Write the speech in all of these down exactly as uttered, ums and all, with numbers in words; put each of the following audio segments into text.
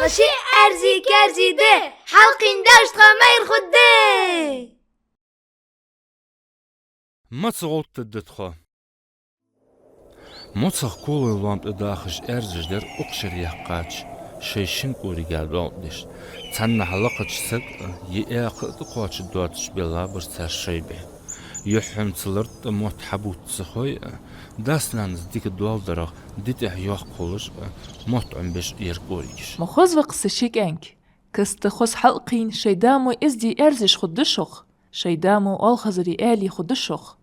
Тха ши аьрзи-каьрзи да, хьалкхийна даьша тха майра хургда. Маца гӀовттадда тхо? Моцах колой лоам тӀа дахаш аьрзаш дар укх шера яьккхача, шоай шин кӀорига доал деш. Цхьаннахьа лакхача саг а, е аькха а тӀакхоачаш доацаш белла бар цар шоай бӀу. Юххьанца лар тӀа мотт хьабувца ца хой а, дас-нанас дика доал дарах ди тӀехьа йоккха хулаш а, мотт Ӏомабеш а яр кӀоригаш. Ма хоза ва-кх са ши кӀаьнк. Каста хоза хьалкхийна шоай да мо эздий аьрзеш хургда шох, шоай да мо оалхазарий аьлий хургда шох.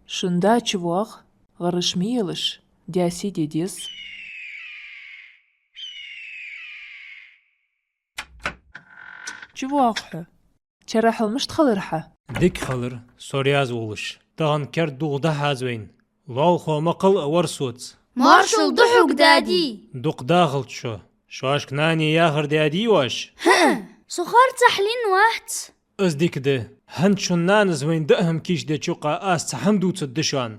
Шун да чувоагӀа, гӀараш ма елаш, даьсий де деза. ЧувоагӀа хьо. Чарахьал мишта хилар хьа? Дика хилар, со раьза волаш. Тахан керда дулх дахьа аз вайна. Лоалахо ма кхелла а вар соца. Моаршал да хьога, дади. Дукха дахалда шо. Шоашка нана яхар даьдий оаш? ХӀаа, со харцахьа лийнна вац. Из дика да. ХӀанз шун нанас вайна даа хӀама кийчдеча юкъа аз цхьа хӀама дувцаргда шоана.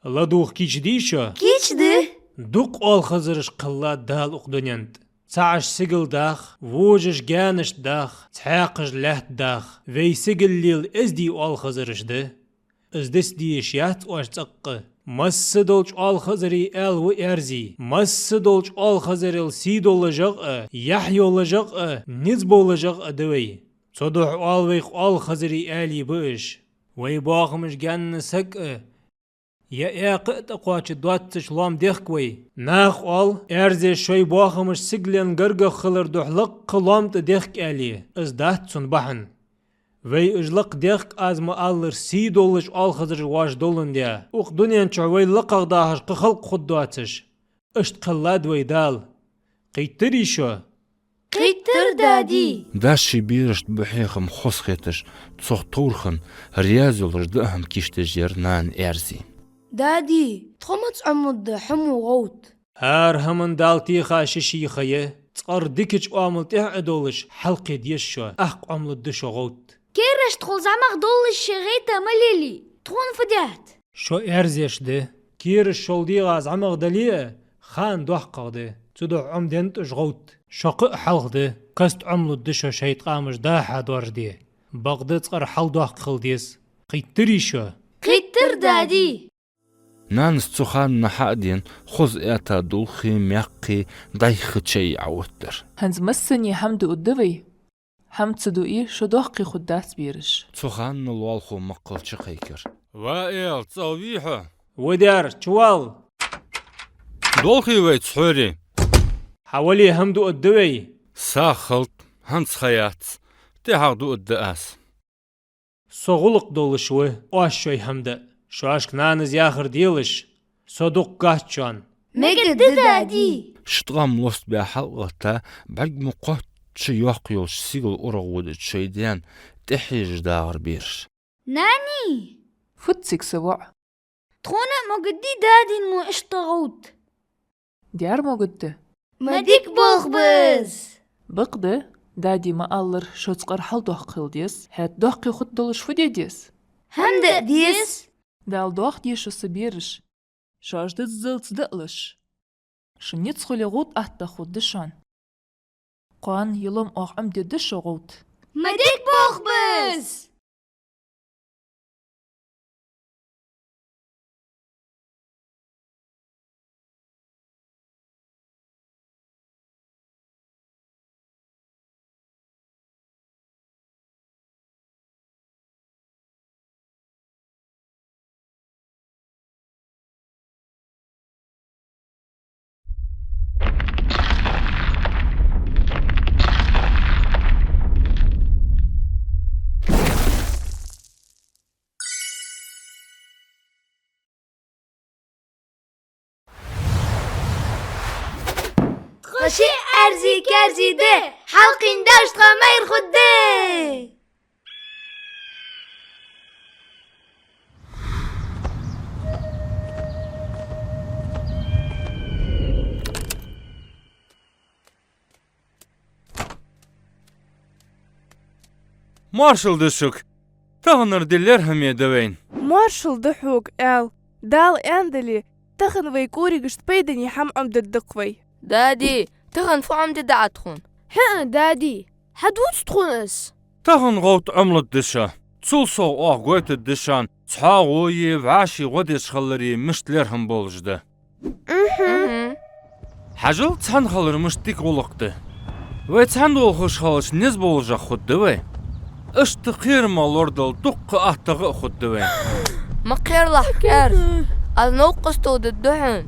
ЛадувгӀа кийчдий шо? Кийчда. Дукха оалхазараш кхеллад Дала укх дунен тӀа. Цхьаъаш сигала дах, вожаш гаьнашта дах, цхьаькхаш лаьтта дах. Вай сигала лела эздий оалхазараш да. Из диц дезаш яц оаш цӀаккха. Масса долча оалхазарий аьла ва аьрзи. Масса долча оалхазарел сий доллашагӀа а, яхь йоллашагӀа а, низ боллашагӀа а да вай. Цудухьа оал вайх оалхазарий аьлий ба уж. Вай боахамаш гаьна саг а, е аькха а тӀакхоачаш доацача лоам дехк вай. Наха оал, аьрзеша шоай боахамаш сигален гаргагӀа хилар духьа лакха лоам тӀа дехк аьле, из дац цун бахьан. Вай уж лакха дехк, аз ма аллара, сий доллаш оалхазараш воаш доландаь, укх дунен чу вай лакхагӀа дахаш кхы халкъ хургдоацаш. Иштта кхеллад вай Дала. Кхийттарий шо? Кхийттар, дади. Дас ший берашта бу хьехам хоза хеташ, цох товр хинна, раьза йолаш даа хӀама кийчдеш яр нана аьрзи. Дади, тхо маца Ӏомалургда хьо мо гӀовт? ХӀара хӀаман Дала теха ши ший ха я, цкъа-р дикача оамал тӀехьа а долаш, хьалкхе деза шо, тӀаккха Ӏомалургда шо гӀовт. Кераш тхол зӀамагӀа доллаш ше гӀайта ма лелий, тхона фу даьд? Шо аьрзеш да. Кераш шол дегӀа зӀамагӀа дале а, хана доккхагӀа да. Цудухьа Ӏомаденнад уж гӀовт. Шо кхы а хьалха да, каста Ӏомалургда шо шоай ткъамаш дахьа доаржаде. Бакъда цкъа-р хьалдоккха хила деза. Кхийттарий шо? Кхийттар, дади. Нанас цу хана хьа а дена, хоза аьта дулхи, мекхи, дӀайха чай Ӏооттадар. ХӀанз массане хӀама дуаргда вай. ХӀама ца дуи, шо доккхий хургдац, бераш. Цу хана лоалахо ма кхелла чукхайкар. Ва аьла, цӀагӀа вий хьо? Ва даьра, чувала. Долхий вай цхьори? Хьавале, хӀама дуаргда вай. СагӀа хилда, хӀанз ха яц, тӀехьагӀа дуаргда аз. Со гӀулакх долаш ва, оаш шоай хӀама даа. Шоашка нанас яхар делаш, со дукха гӀач шоана. Мегаргда, дади. Ши ткъам лостабаь хьалгӀатта, бӀарг мо кхоачча йоккха йолча сигала урагӀ водача шоай даьна тӀехьежаш дагӀар бераш. Нани! Фуд цига, са воӀ? Тхона а могаргдий дадина мо иштта гӀовт? Даьра, могаргда. Ма дика болх ба из. Бакъда, дади ма аллара, шо цкъа-р хьалдоккха хила деза. ХӀаьта доккхий хургдолаш фу де деза? ХӀама даа деза. Дала доахаде шо, са бераш. Шоаш диззалца даалаш. Шун низ хуле гӀовт аттагӀа хургда шоана. Кхоана е лоам оаха Ӏомадергда шо гӀовт. Ма дика болх ба из. Тха ши аьрзи-каьрзи да, хьалкхийна даьша тха майра хургда. Моаршал да шуга. Таханара ди лерхӀаме да вайна. Моаршал да хьога, аьла. Дала аьннадале, тахан вай кӀоригашта пайдане хӀама Ӏомадергда-кх вай. Дади, тахан фу Ӏомаде да Ӏа тхона? ХӀаа, дади, хьадувц тхона из. Тахан гӀовта Ӏомалургда ше. Цул совгӀа оаха гойтаргда шоана, цхьоагӀо е вӀаший гӀо деш хилари мишта лерхӀам болаш да. Мгм. Хьажал, цхьана хилар мишта дика гӀулакх да. Вай цхьана долхаш хилча, низ болашагӀа хургда вай. Иштта кхераме лорадала дуккха аттагӀа а хургда вай. Ма кхералахь, Керс, аз новкъостал дергда хьона.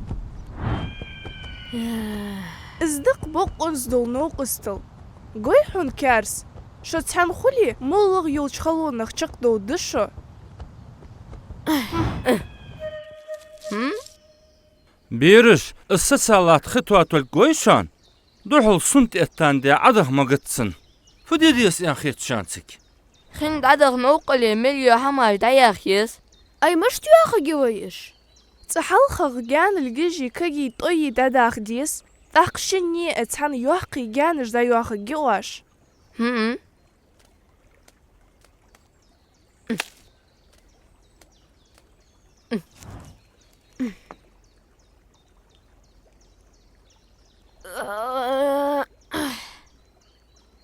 Из да-кх бокъонца дола новкъостал. Гой хьона, Керс, шо цхьана хуле, моллагӀа йолча халонах чакхдовргда шо. Хм? Бераш, из соцалат хи тоатолга гой шоана? Духьал сунт эттан де Ӏадаха магац цунна. Фу де деза аьнна хет шоана цига? Хин дӀадаха новкъале мел йола хӀамаш дӀаяха еза. Ай, мишта йоахаргья вай уж? Цкъа хьалхагӀа гаьнал гижи, кагий, тӀои дӀадаха деза, тӀаккха шинне а цхьана йоккхий гаьнаш дӀайоахаргья оаш. ХӀм-м.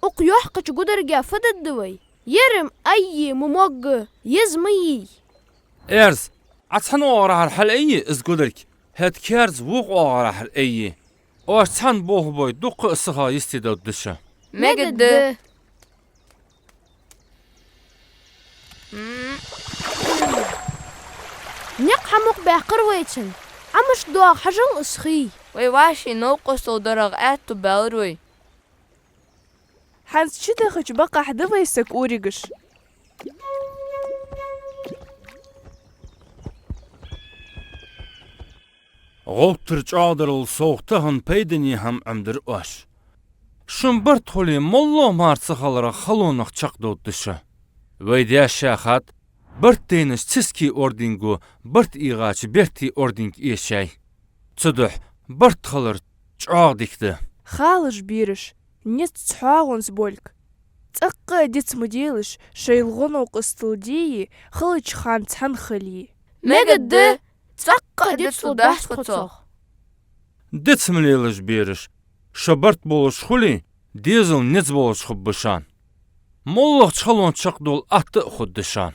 Укх йоккхача гударга фу дергда вай? Ер-м аййе ма могга, еза ма йий. Эрз, Ӏа цхьан оагӀорахьара хьалъаййе из гударг, хӀаьта Керза вокх оагӀорахьара аййе. Оаш цхьана болх бой, дуккха а сиха йистедалургда шо. Мегаргда. Никъ хьамукъабаьккхар вай цунна. Ӏа мишта доагӀа, хьажал из хий. Вай вӀаший новкъостал дарах аьттув баьлар вай. ХӀанз чудахача бакъахьа да вай, са кӀоригаш. ГӀовттара чӀоагӀдарал совгӀа тахан пайдане хӀама Ӏомадир оаш. Шун барт хуле, моллагӀа мара ца хиларах халонах чакхдовргда шо. Вай даьша хатта барт дайнача циски орденго барт эгӀача берти орденга эшай. Цудухьа барт хилар чӀоагӀа дика да. Халаш, бераш, низ цхьоагӀонца болга. ЦӀаккха а диц ма делаш, шоайла гӀо-новкъостал дийя, хилача хана цхьана хилийя. Мегаргда, цӀаккха а диц лургдац тхо цох. Диц ма лелаш, бераш, шо барт болаш хуле, дезал низ болаш хургба шоана. МоллагӀча халонах чакхдовла атта а хургда шоана.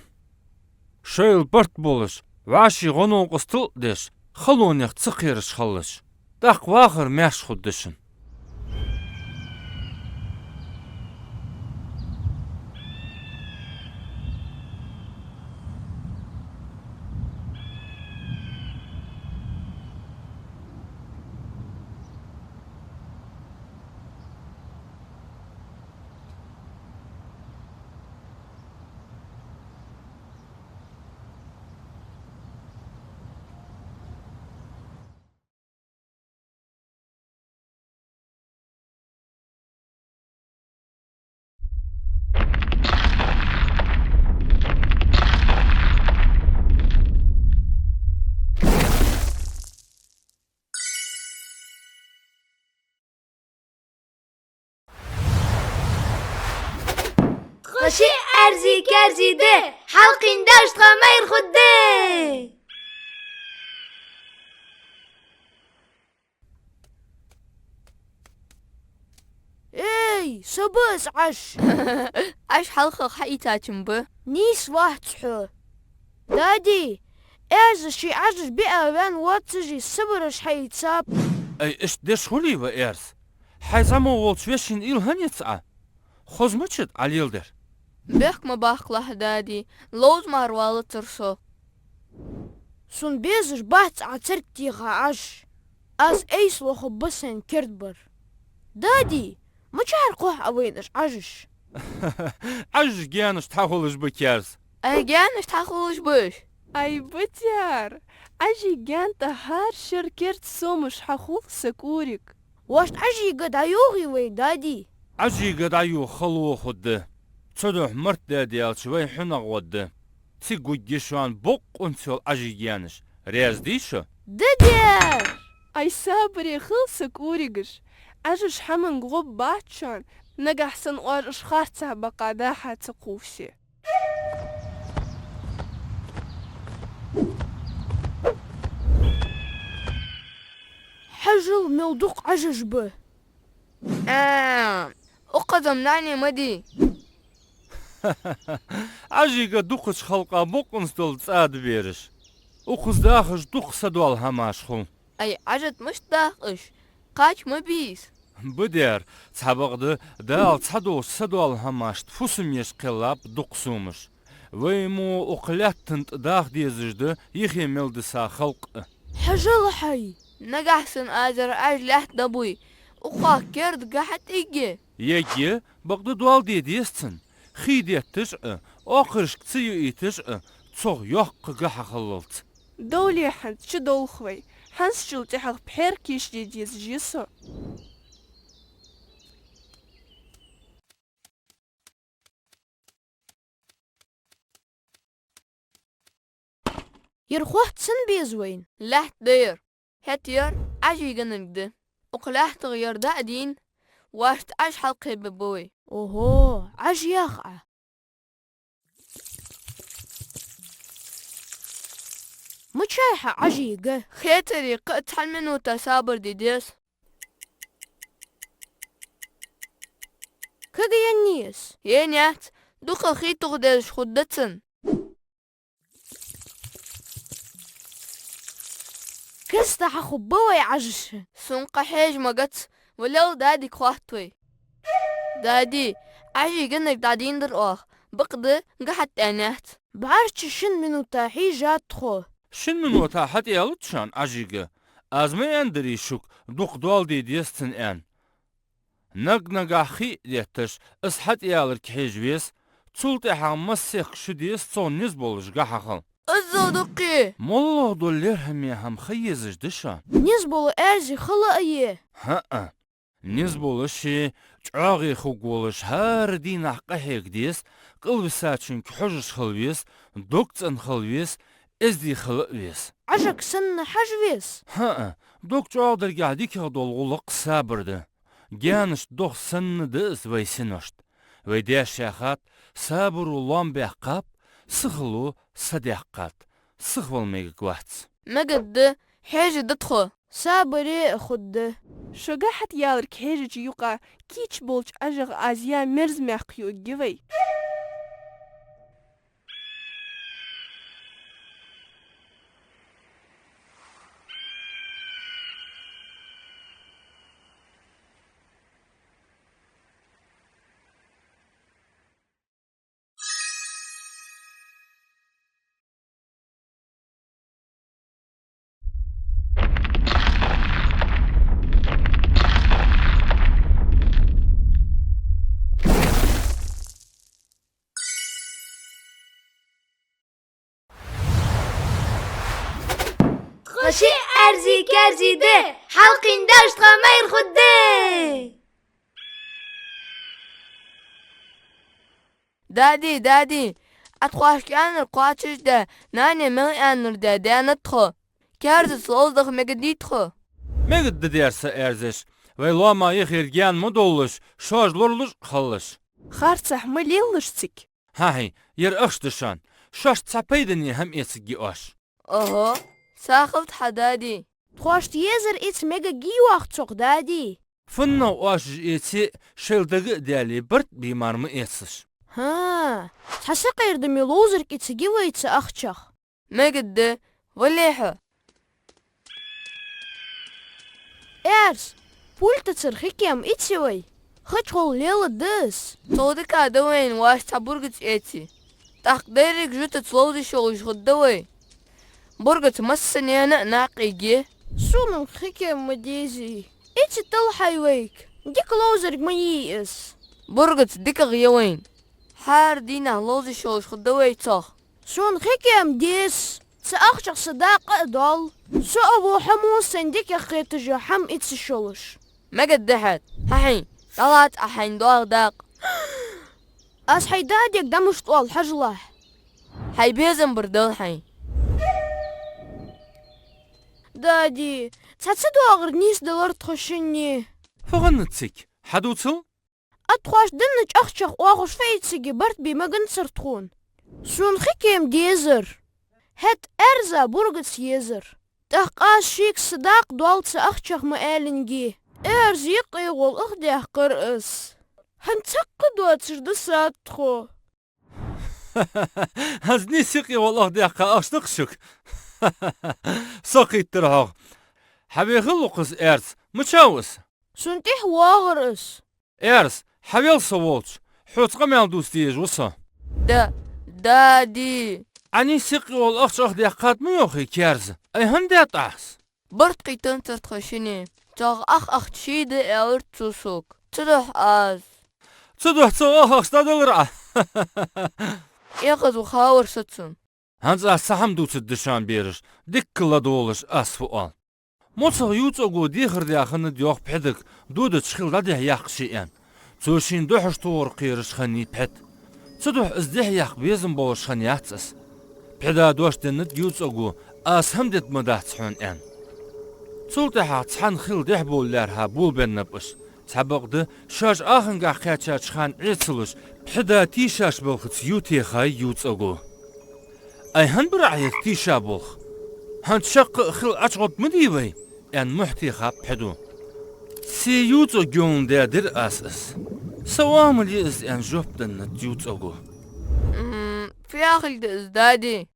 Шоайла барт болаш, вӀаший гӀо-новкъостал а деш, халонех ца кхераш хилалаш, тӀаккха вахар маьрша хургда шун. Тхо шиъ Ӏаьрзи-каьрзи да, хьалкхийна даьша тхо майра хургда. Эй, са ба из Ӏаж! Ӏаж хьалхагӀа хьаийцачун ба. Нийса вац хьо. Дади, Эрза ший Ӏажаш биа ваьнна воаццаши, сабараш хьаийцаб. Ай, иштта деш хулий, ва Эрза? Хьай зӀамига волча вешийна уйла хӀана яц Ӏа? Хоза мичад Ӏа леладер? Бехк ма баккхалахь, дади, ловза мара валацар со. Сона безаш бац Ӏа царга теха Ӏаж. Аз айса лохаргба сайна кердабар. Дади, мичара кхухь Ӏа вайна уж Ӏажаш? Ӏажий гаьнашта хьахулаш ба, Керза. Ай, гаьнашта хьахулаш ба уж? Ай, батяр! Ӏажий гаьна тӀа хӀара шера керда сомаш хьахул, са кӀориг. Вешта Ӏажий га дӀайохий вай, дади? Ӏажий га дӀайоха хало хургда. Цудухьа март даьдаьлча вай хьунагӀа гӀоргда. Цига гургья шоана бокъонца йола Ӏажий гаьнаш. Раьза дий шо? Дадяр! Ай, сабаре хила, са кӀоригаш. Ӏажаш хӀаманга гӀоргбац шоана, нагахь санна оаш уж харцахьа бакъахьа дӀа-хьа ца кхувсе. Ӏажал мел дукха Ӏажаш ба. А, укхаза-м нани ма дий. Ӏажийга дукхача халкъа бокъонца дола цӀа да бераш. Укхаза дахаш дукха са дола хӀамаш хул. Ай, Ӏажат мишта дах уж? Кхача ма бий из. Ба дера, цхьабакъда, Дала цхьадолча са дола хӀамашта фусам еш кхеллаб дукха сомаш. Вай мо укх лаьттан тӀа даха дезаш да юхе мел диса халкъ а. Хьажал хьай! Нагахьа санна аз ер Ӏаж лаьтта дӀабуй, укхох керда га хьатӀаергья? Ергья, бакъда доал де деза цунна. Хий детташ а, оакхарашка ца юийташ а, цох йоккха га хьахиллалца. Довле хӀанз чудолх вай. ХӀанзчул тӀехьагӀа пхьера кийчде дезаш я со. Ер хотта сенна беза вайна? Лаьтта да ер. ХӀаьта ер Ӏажий ганарг да. Укх лаьттах ер дӀа а дийна, воашта Ӏаж хьалкхебергба вай. Ого, Ӏаж ях Ӏа. Мичай хьа Ӏажий га? Хетаре кхы а цхьан минута сабар де деза. Кага еннай из? Енаяц, дукха хий тоха дезаш хургда цунна. Каста хьахургба вай Ӏажаш. Сона кхы хьежа магац, валел дади-г хоатт вай. Дади, Ӏажий ганарг дӀадийнадар оаха, бакъда га хьатӀаьннаяц. БӀарчча шин минута хьежад тхо. Шин минута хьатӀаялац шоана Ӏажий га? Аз ма аьннадарий шуга, дукха доал де деза цунна аьнна. Наг-нагахьа хий а детташ, из хьатӀаяларга хьежа веза, цул тӀехьагӀа массехк шу деза цох низ болаш га хьахила. Иззал дуккхе! МоллагӀа дола лерхӀаме хӀама ха езаш да шоана. Низ бола аьрзи хала а е? ХӀаа. Низ болаш е, чӀоагӀа хургволаш хӀара дийнахьа къахьега деза, къилбисачунга хьожаш хила веза, дог цӀена хила веза, эздий хила а веза. Ӏажага санна хьажа веза? ХӀаа, дог чӀоагӀдаргахьа дикагӀа дола гӀулакх сабар да. Гаьнашта дох санна да из вай синошта. Вай даьша яхад: сабаро лоам баьккхаб, сихало са даьккхад. Сихвала мегаргвац. Мегаргда, хьежаргда тхо. Сабаре а хургда. Шо га хьатӀаяларга хьежача юкъа кийча болча Ӏажах аз яь мерза маькх юаргья вай. Тхо шиъ аьрзи-каьрзи да, хьалкхийна даьш тхо майра хургда. Дади, дади, Ӏа тхоашка аьннар кхоачашде, нане мел аьннар даь даьннад тхо. Каьрзаца ловзадаха мегаргдий тхо? Мегаргда дера, са аьрзаш. Вай лоама яхар гаьна ма довлалаш, шоаш лоралуш а хилалаш. Харцахьа ма лелалаш цига. ХӀаа-хӀаа, ер ахча да шоана. Шоашта цхьа пайдане хӀама эцаргья оаш. Ого, сагӀа хилда хьа, дади. Тхоашта езар эца мегаргьий оаха цох, дади? ФуннагӀа оаш уж эце а, шоайла дага а даьле, барт бе мара ма эцалаш. ХӀаа, цхьа сакъердаме ловзарг эцаргья вай цу ахчах. Мегаргда, вале хьо. Аьрс, пультацара хи кем эце вай. Хачхол леладда из. Цул дика да вайна оаш цхьа бургац эце. ТӀаккха деррига жутаца ловзаш йолаш хургда вай. Бургаца массанена а накъа ийгье. Сона-м хи кем ма дезий. Эций талхьай вайга. Дика ловзарг ма йий из. Бургац дикагӀа я вайна. ХӀара дийнахьа ловзаш йолаш хургда вай цох. Сона хи кем деза, цу ахчах са дакъа а доал. Со а во хӀамо сайна дикагӀа хеташ йола хӀама эцаш йолаш. Мегаргда хьа. ХӀаа-хӀаа, дӀалаца Ӏа хьайна доагӀа дакъа. Аз хьай дадега дӀа мишта оал, хьажалахь. Хьай безам бар далахь. Дади, цхьа ца доагӀар нийсделар тхо шинне. Фу хиннад цига? Хьадувцал? Ӏа тхоашта деннача ахчах оахаш фу эцаргья, барт бе маганзар тхона. Сона хи кем дезар. ХӀаьта аьрза бургац езар. ТӀаккха аз шийга са дакъа доал цу ахчах ма аьллинге. Эрзий юкъе гӀолла ах даьккхар аз. ХӀанз цхьаккха доацаш да сад тхо. ХӀанз нийса юкъе гӀолла ах даьккха ахча да-кх шуга? Со кхийттар хьох. Хьавехал укхаза, Эрз. Мича ва из? Сона тӀехьа воагӀар из. Эрз, хьавел со волча, хьоца къамаьл дувца дезаш ва со. Да, дади. Ӏа нийса юкъе гӀолла ахча ах даьккхад ма йоахий, керза. Ай, хӀана даьд Ӏа из? Барт кхийтанзар тха шинне. Цох ах ахча ший да, аьлар цо сога. Цудухьа аз. Цудухьа цох ах ахча дӀаделар Ӏа? ЭгӀаз ва хавар со цунна. ХӀанз аз цхьа хӀама дувцаргда шоана, бераш, дикка ладувгӀалаш, аз фу оал. МоцагӀа ЮвцӀаго дехар даь хиннад йоах пхьидага, додача хил дӀадехьа яккха ше аьнна. Цо шийна духьаш тохар кхераш хиннай пхьид. Цудухьа из дехьа яккха безам болаш хиннаяц из. Пхьида дош деннад ЮвцӀаго: «Аз хӀама дергда ма дац хьона», — аьнна. Цул тӀехьагӀа цхьан хил дехьа бовла лаьрхӀа болабеннаб уж. Цхьабакъда, шоаш Ахангахьа кхаьчача хана Ӏе ца луш, пхьида тийшаш балхаца ю техай ЮвцӀаго. «Ай, хӀана бар Ӏа ер тийша болх? ХӀанз шаккха а хила ӀочугӀоргба ма дий вай?» — аьнна, мухь техаб пхьидо. «Се ЮвцӀаг йоландаь дир аз из. Са оамал я из», — аьнна, жоп деннад ЮвцӀаго. М, фу яхилга да из, дади?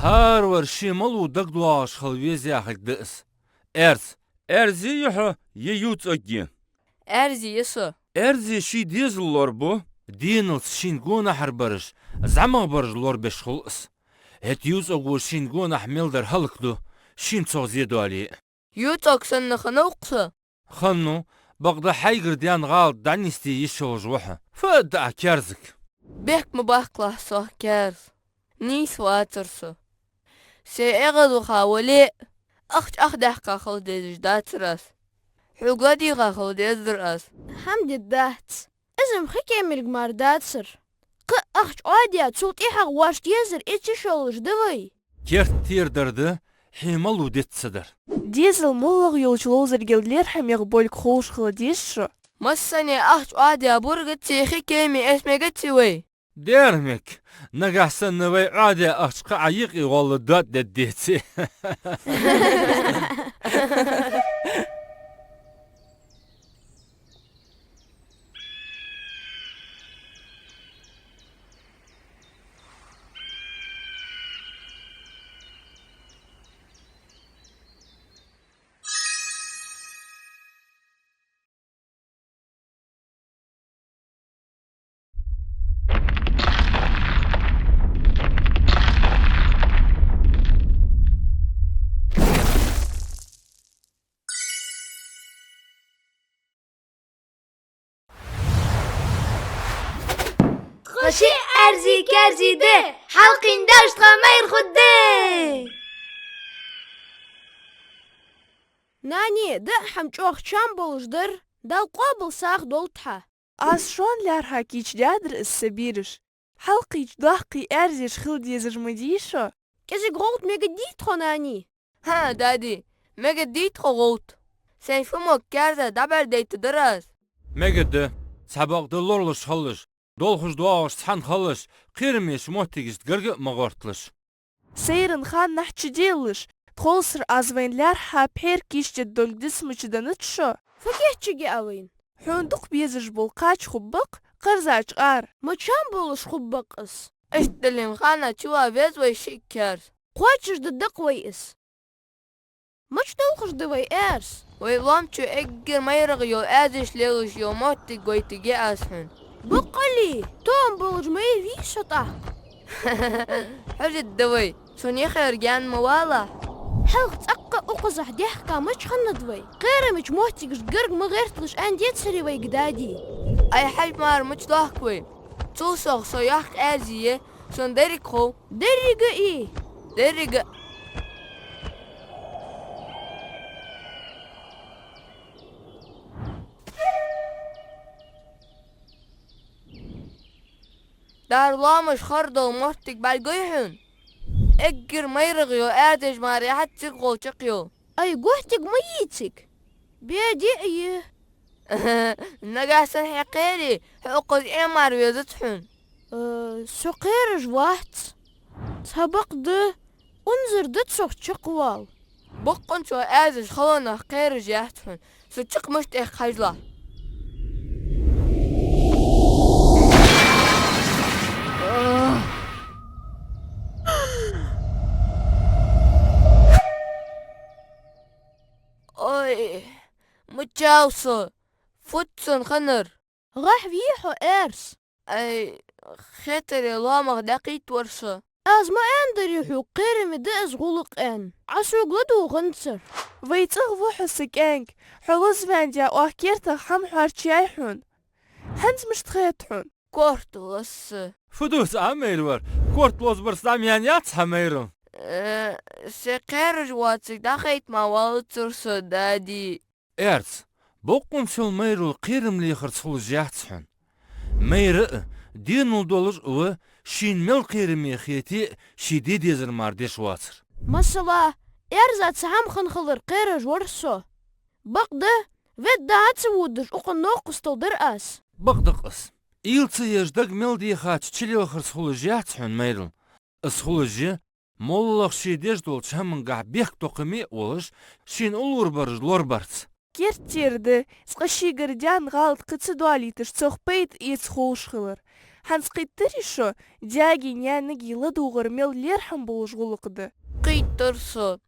ХӀаравар ше малув дагадоагӀаш хила веза яхилга да из. Эрз, Эрзи я хьо, е ЮвцӀаг я? Эрзи я со. Эрзи ший дезал лорабу, деналца шийна гонахьара бараш, зӀамагӀа бараш лорабеш хул из. ХӀаьта ЮвцӀаго шийна гонахьа мел дар хӀалакду, шийна цох зе доале а. ЮвцӀаг санна хиннав-кх со? Хиннав, бакъда хьайгара даьнна гӀалат дӀанийсде йиш йолаш ва хьо. Фу аргда Ӏа керзага? Бехк ма баккхалахь сох, керза. Нийса вацар со. Се эгӀазваха вале а, ахча ах даьккха хила дезаш дацар аз. Хьога ладийгӀа хила дезар аз. ХӀама дергдац. Из-м хи кемалга мара дацар. Кхы а ахча Ӏоадаь, цул тӀехьагӀа воаш дезар эцаш йолаш да вай. Керттера дар да хье малув диц ца дар. Дезал моллагӀа йолча ловзаргел лерхӀамегӀа болга ховш хила деза шо. Массане ахча Ӏоадаь бургаций, хи кеме эца мегаций вай? Дера мег, нагахь санна вай Ӏоадаь ахча кхы Ӏа юкъе гӀолла доад дергдеций. Тхо шиъ Эрзи-Керзи да, хьалкхийна дош тхо майра хургда. Нани, даа хӀама чӀоагӀа чам болаш дар, Дала къоабал сагӀа долда хьа. Аз шоана лаьрхӀа кийчдаьдар из, са бераш. Хьалкхийча доккхий Эрзеш хила дезаш ма дий шо. КӀезига гӀовта мегаргдий тхо, Нани? ХӀаа, дади, мегаргдий тхо гӀовта. Сай фу мо керза дӀабӀаргадайта дар аз. Мегаргда, цхьабакъда лоралуш хилалаш, долхаш-доагӀаш цхьана хилалаш, кхерамеча моттигашта гарга а ма гӀерталаш. Сайран ханнахьа чуделалаш, тховсара аз вайна лаьрхӀа пхьера кийчдергдолга дицмача деннад шо. Фу кийчъергья Ӏа вайна? Хьона дукха безаш бола кхача хургба-кх, кхерзача къара. Ма чам болаш хургба-кх из. Иштта дале хана чувала веза вай шиъ керза. Кхоачашдергда-кх вай из. Мича долхаш да вай, Эрз? Вай лоам чу эггара майрагӀа йола Эрзеш лелаш йола моттиг гойтаргья аз хьона. Баккъали, тоам болаш майра вий со тӀаккха? Хьожаргда вай, сона яхар гаьна ма валахь. Хьалха цӀаккха а укхазахьа даьхка мича хиннад вай? Кхерамеча моттигашта гарга ма гӀерталаш аьнна децарий вайга дади? Ай, хьажа мара, мича доахк вай? Цул совгӀа, со йоккха Эрзи я, сона деррига хов. Деррига а? Деррига а. Дара лоамаш хара дола моттиг бӀаргагой хьона? Эггара майрагӀа йола Эрзеш мара яхьац цига гӀолла чакхйола. Ай, готтиг ма йий цига. Беде а я. Нагахь санна хьо кхере, хьо укхаза Ӏе мара везац хьона. Э, со кхераш вац. Цхьабакъда, унзара да цох чакхвала. Бокъонцо аьрзаш халонах кхераш яц хьона. Со чакх мишта экх хьажал. Ой, мичав со? Фуд сона хиннар? ГӀахьвий хьо, аьрс? Ай, хетаре лоамах дӀакхийттавар со. Аз ма аьннадарий хьога, кхераме да из гӀулакх аьнна. Ӏа сога ладувгӀанзар. Вай, цӀагӀа ва хьо, са кӀаьнк. Хьо лозаваьнна оаха кертах хӀама хьоарчаяьй хьона. ХӀанз мишта хет хьона? Корта лоза со. Фу дувц Ӏа, Майра вар? Корта лозабар зӀамига яц хьа, Майрал. Э, се кхераш воацилга дӀахайта ма валацар со, дади. Аьрс, бокъонцал Майрал кхерам лехарца хулаш яц хьона. Майра а, денал долаш а ва, шийна мел кхераме хете а, ший де дезар мара деш вацар. Масала, аьрза цхьа хӀама хинна хилар кхераш вар со. Бакъда, ведда хьа ца водаш, укхун новкъостал дир аз. Бакъда-кх из. Уйла ца еш, дага мел дехача чулелхарца хулаш яц хьона, Майрал. Из хулаш я, моллагӀа ше деш долча хӀамангахьа бехктокхаме а волаш, шийна уллув бараш лорабарца. Керттера да, цкъа шийгара даьнна гӀалат кхы ца доалийташ, цох пайда эца ховш хилар. ХӀанз кхийттарий шо, даьгеи наьнагеи ладувгӀар мел лерхӀам болаш гӀулакх да? Кхийттар со.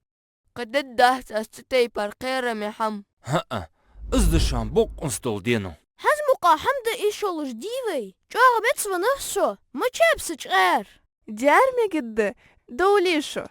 Кхы дергдац аз цу тайпара кхераме хӀама. ХӀаа, из да шоана бокъонца дола денал. ХӀанз мукъагӀа хӀама де йиш йолаш дий вай? ЧӀоагӀа мецвеннав со, ма чаб са чкъаьра. Дер мегаргда, довлий шо.